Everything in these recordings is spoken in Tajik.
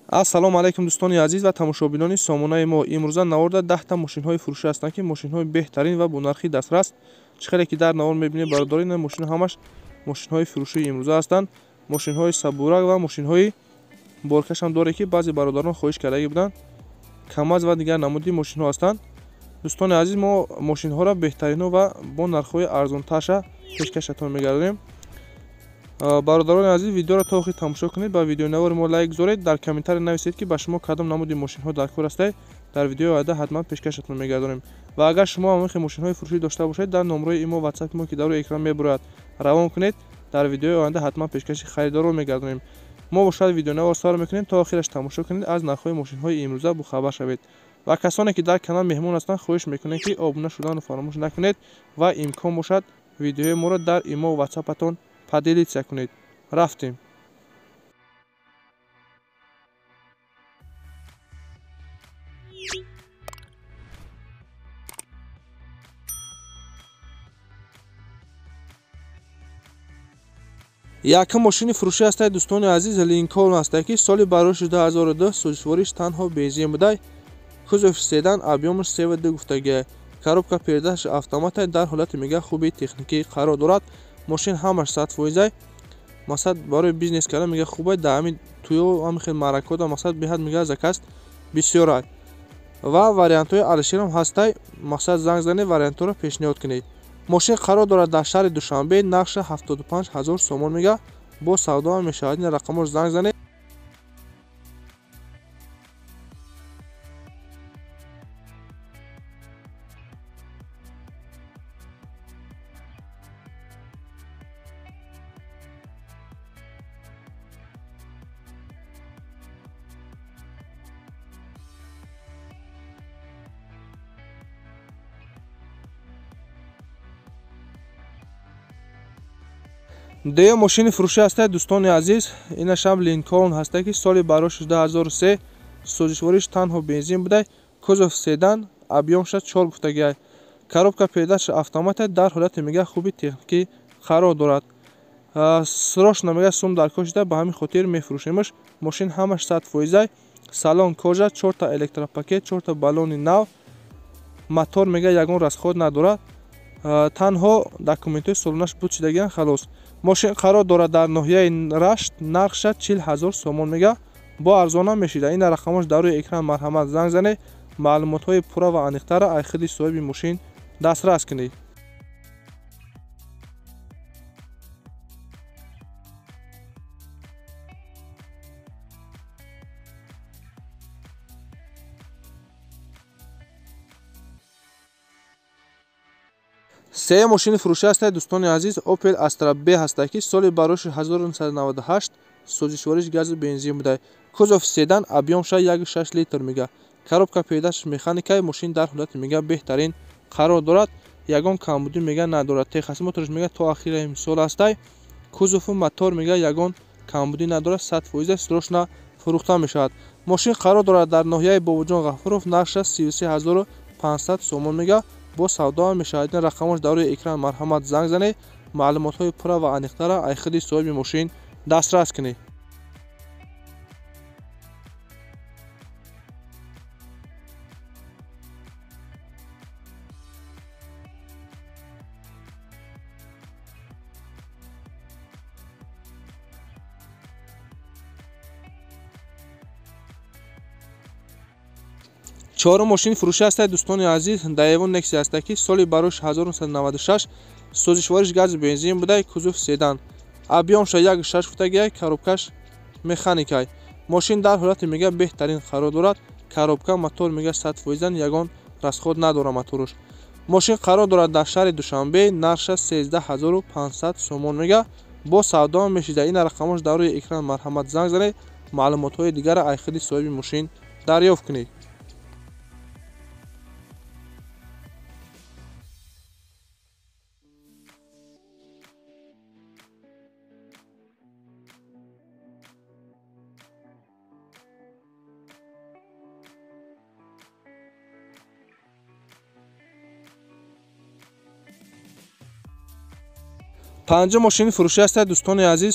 Ассалому алайкум дӯстони азиз ва тамошобинони сомонаи мо. Имрӯза наворда 10 та мошинҳои фурӯшӣ ҳастанд, ки мошинҳои беҳтарин ва бо нархи дастрас. Чӣ хеле ки дар навор мебинед, бародари, ин мошинҳо ҳамаш мошинҳои фурӯшии имрӯза ҳастанд. Мошинҳои сабурак ва мошинҳои боркаш ҳам доре, ки баъзе бародарон хоҳиш кардагӣ буданд. Камаз ва дигар намуди мошинҳо ҳастанд. Дӯстони азиз, мо мошинҳоро беҳтаринҳо ва бо нархҳои арзонтарша пешкашатон мегардонем. Бародарони азиз, видеоро то охир тамошо кунед, ба видеонавори мо лайк гузоред, дар комментария нависед, ки ба шумо кадом намуди мошинҳо дар кор ҳастед. Дар видеои оянда ҳатман пешкашатон мегардонем. Ва агар шумо ҳамон мошинҳои фурӯшӣ дошта бошед, дар номрои имо WhatsApp мо, ки дар рӯи экран мебурояд, равон кунед. Дар видеои оянда ҳатман пешкаши харидорро мегардонем. Мо бошад видеонавор сар мекунем, то охираш тамошо кунед, аз нархҳои мошинҳои имрӯза бохабар шавед. Ва касоне ки дар канал меҳмон ҳастанд, хоҳиш мекунем, ки обуна шуданро фаромӯш накунед ва имкон бошад, видеои моро дар имо WhatsApp-атон поделиться кунед. Рафтем. Якум мошини фурӯшӣ ҳастад, дӯстони азиз, Линколн ҳастад, ки соли барои 2002, сӯзишвориш танҳо бензин будай. Кузов седан, объёмаш 3,2 гуфтагия. Коробка передач автомата, дар ҳолати мега хуби техникӣ қарор дорад. Мошин ҳамаш 100%. Масалан, барои бизнес кардан мега хубай, дар ҳамин туё, ҳамин хел маъракода, масалан, беҳад мега заказ бисёрай. Ва вариантҳои Алишерам ҳастай, масалан, занг занед, вариантҳоро пешниҳод кунед. Мошин қарор дорад дар шаҳри Душанбе, нархша 75 ҳазор сомон мега, бо савдо ҳам мешавад. Ин рақамҳоро занг занед. Дуюм мошини фурӯшӣ ҳастад, дӯстони азиз, инашам Линколн ҳастад, ки соли барои 2003, сӯзишвориш танҳо бензин будай. Кузов седан, объёмша 4 гуфтагиай. Коробка передач автомата, дар ҳолати мега хуби техникӣ қарор дорад. Срочно мега сум дар кор шуда, ба ҳамин хотир мефурӯшемаш. Мошин ҳамаш 100%, салон кожа, 4та электропакет, 4та баллони нав, мотор мега ягон расход надорад. Танҳо документҳои солонаш буд шудагиан, халос. Мошин қарор дорад дар ноҳияи Рашт, нархша 40 ҳазор сомон мега, бо арзонам мешида. Ин рақамҳош дар рӯи экран, марҳамат, занг занед, маълумотҳои пурра ва аниқтарро аз худи соҳиби мошин дастрас кунед. Сеюм мошини фурӯшӣ ҳастад, дӯстони азиз, Opel Astra B ҳастад, ки соли барои 1998, сӯзишвориш газу бензин будай. Кузов седан, объёмша 1,6 литр мега. Коробка передач механикай, мошин дар ҳолати мега беҳтарин қарор дорад. Ягон камбудӣ мега надорад. Техосмотрш мега то ахири имсол ҳастай. Кузову мотор мега ягон камбудӣ надорад, 100%, срочно фурӯхта мешавад. Мошин қарор дорад дар ноҳияи Бобоҷон Ғафуров, нархша 33 500 сомон мега, бо савдо ҳам мешавад. Ин рақамҳош дар рӯи экран, марҳамат, занг занед, маълумотҳои пурра ва аниқтарро аз худи соҳиби мошин дастрас кунед. Чорум мошини фурӯшӣ ҳастад, дӯстони азиз, Daewoo Nexia ҳастад, ки соли барои 1996, сӯзишвориш газу бензин будай. Кузов седан, объёмша 1,6 гуфтагиай, коробкаш механикай. Мошин дар ҳолати мега беҳтарин қарор дорад. Коробка, мотор мега 100%, ягон расход надорад моторуш. Мошин қарор дорад дар шаҳри Душанбе, нархша 13 500 сомон мега, бо савдо ҳам мешида. Ин рақамҳош дар рӯи экран, марҳамат, занг занед, маълумотҳои дигарро аз худи соҳиби мошин дарёфт кунед. Панҷум мошини фурӯшӣ ҳастад, дӯстони азиз,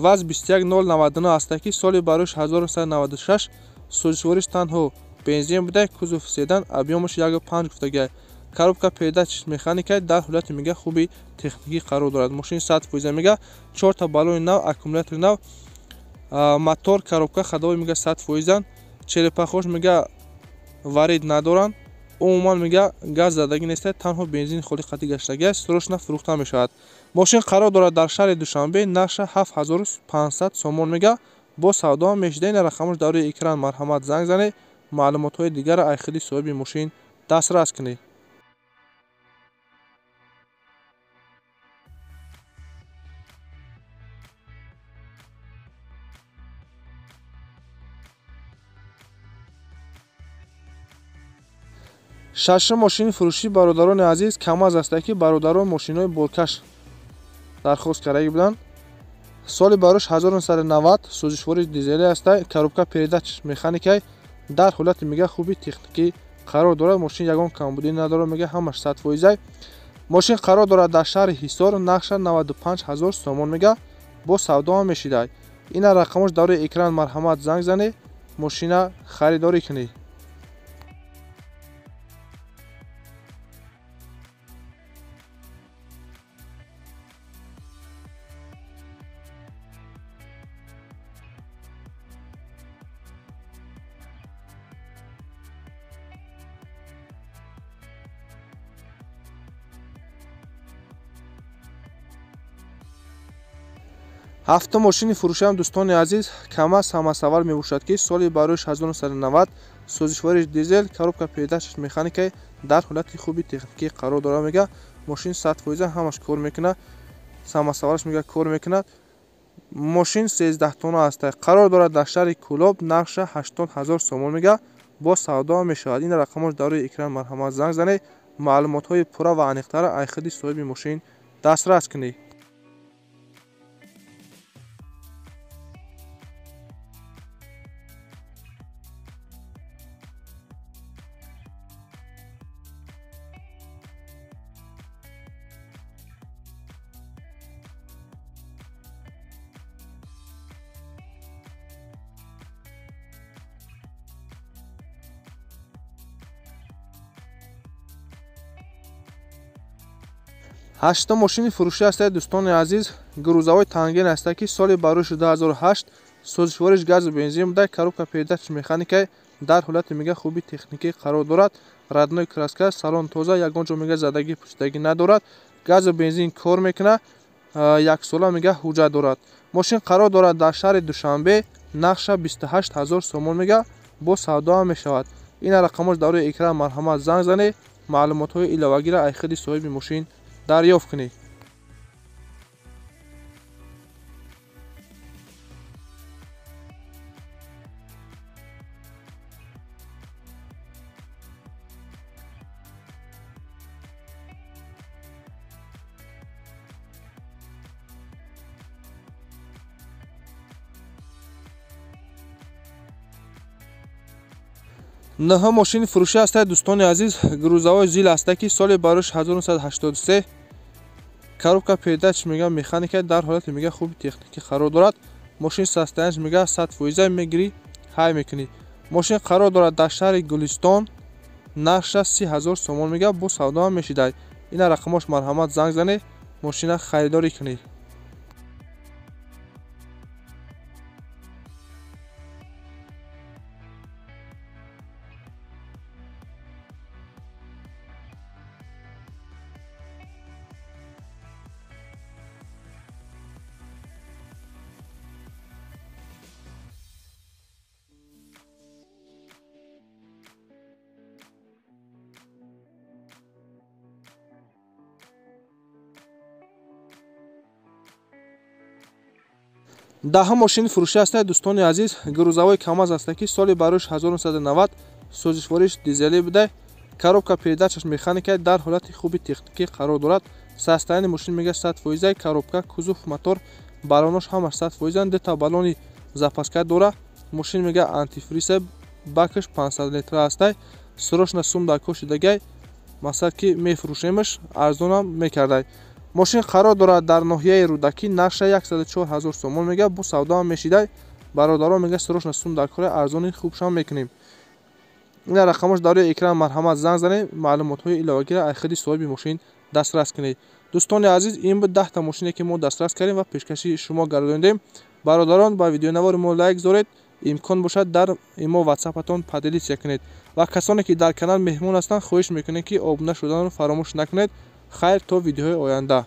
ВАЗ 21099 ҳастад, ки соли барош 1996, сӯзишвориш танҳо бензин буда, кузов седан, объём аш 1,5 гуфтагиай. Коробка передач механика, дар ҳолати мега хуби техникӣ қарор дорад. Мошин 100% мега, чорта баллони нав, аккумулятори нав, мотор, коробка, ходовой мега 100%, черепах ош мега варид надоранд. Умуман мега газ задагӣ нест, танҳо бензини холи қатӣ гаштагӣ аст, срочно фурӯхта мешавад. Мошин қарор дорад дар шаҳри Душанбе, нархша 7500 сомон мега, бо савдо ҳам мешуда. Ин рақамош дар рӯи экран, марҳамат, занг занед, маълумотҳои дигарро ай худи соҳиби мошин дастрас кунед. Шашум мошини фурӯшӣ, бародарони азиз, КамАЗ аста, ки бародарон мошинҳои боркаш дархост кардагӣ буданд. Соли барош 1990, сӯзишвори дизелӣ аста, коробка передач механикай, дар ҳолати мега хуби техникӣ қарор дорад. Мошин ягон камбудӣ надорад, мега ҳамаш 100%. Мошин қарор дорад дар шаҳри Ҳисор, нархша 95 ҳазор сомон мега, бо савдо ҳам мешидай. Ина рақамош дар рӯи экран, марҳамат, занг занед, мошина харидорӣ кунед. Ҳафтум мошини фурӯшиам, дӯстони азиз, КамАЗ самосвал мебошад, ки соли бароиш 1990, сӯзишвориш дизел, коробка передач аш механикай, дар ҳолати хуби техникӣ қарор дорад. Мега мошин 100% ҳамаш кор мекунад, самосвал аш мега кор мекунад. Мошин 13 тонна аст, қарор дорад дар шаҳри Кӯлоб, нархша 80 ҳазор сомон мега, бо савдо ҳам мешавад. Ин рақамош дар рӯи экран, марҳамат, занг занед, маълумотҳои пурра ва аниқтарро ай худи соҳиби мошин дастрас кунед. Ҳаштум мошини фурӯшӣ ҳастад, дӯстони азиз, грузовой Танген аста, ки соли барош 2008, сӯзишвориш газу бензин буда, коробка передач механикай, дар ҳолати мега хуби техникӣ қарор дорад. Родной краска, салон тоза, ягон ҷо мега задагӣ пӯсидагӣ надорад, газу бензин кор мекунад, яксола мега ҳуҷҷат дорад. Мошин қарор дорад дар шаҳри Душанбе, нархша 28 ҳазор сомон мега, бо савдо ҳам мешавад. Ина рақамош дар рӯи экран, марҳамат, занг занед, маълумотҳои иловагиро ай худи соҳиби мошин дарёфт кунед. Нӯҳум мошини фурӯшӣ ҳастад, дӯстони азиз, грузовой ЗИЛ аста, ки соли барош 1983, коробка передач мега механика, дар ҳолати мега хуби техникӣ қарор дорад. Мошин состояние ш мега 100%, мегирӣ, ҳай мекунӣ. Мошин қарор дорад дар шаҳри Гулистон, нархша 30 ҳазор сомон мега, бо савдо ҳам мешидай. Ина рақамош, марҳамат, занг занед, мошина харидорӣ кунед. Даҳум мошини фурӯшӣ ҳастад, дӯстони азиз, грузовой КамАЗ аста, ки соли барош 1990, сӯзишвориш дизелӣ буда, коробка передач аш механика, дар ҳолати хуби техникӣ қарор дорад. Состояние мошин мега 100%, коробка, кузов, мотор, баллонош ҳамаш 100%, дута баллони запаска дора. Мошин мега антифриз а, бак аш 500 литра ҳастай. Срочно сум дар кошидагай, масалан ки мефурӯшемаш, арзонам мекардай. Мошин қарор дорад дар ноҳияи Рӯдакӣ, нархша 104 ҳазор сомон мега, бо савдоам мешидай. Бародарон мега, срочно сум дар кора, арзони хубшам мекунем. Ина рақамош дар рӯи экран, марҳамат, занг занед, маълумотҳои иловагиро аз худи соҳиби мошин дастрас кунед. Дӯстони азиз, ин буд 10-та мошине, ки мо дастрас кардем ва пешкаши шумо гардонидем. Бародарон, ба видеонавори мо лайк зоред, имкон бошад, дар имо, ватсапатон поделиться кунед ва касоне ки дар канал меҳмон ҳастанд, хоҳиш мекунем, ки обуна шуданро фаромӯш накунед. Хайр, то видеоҳои оянда.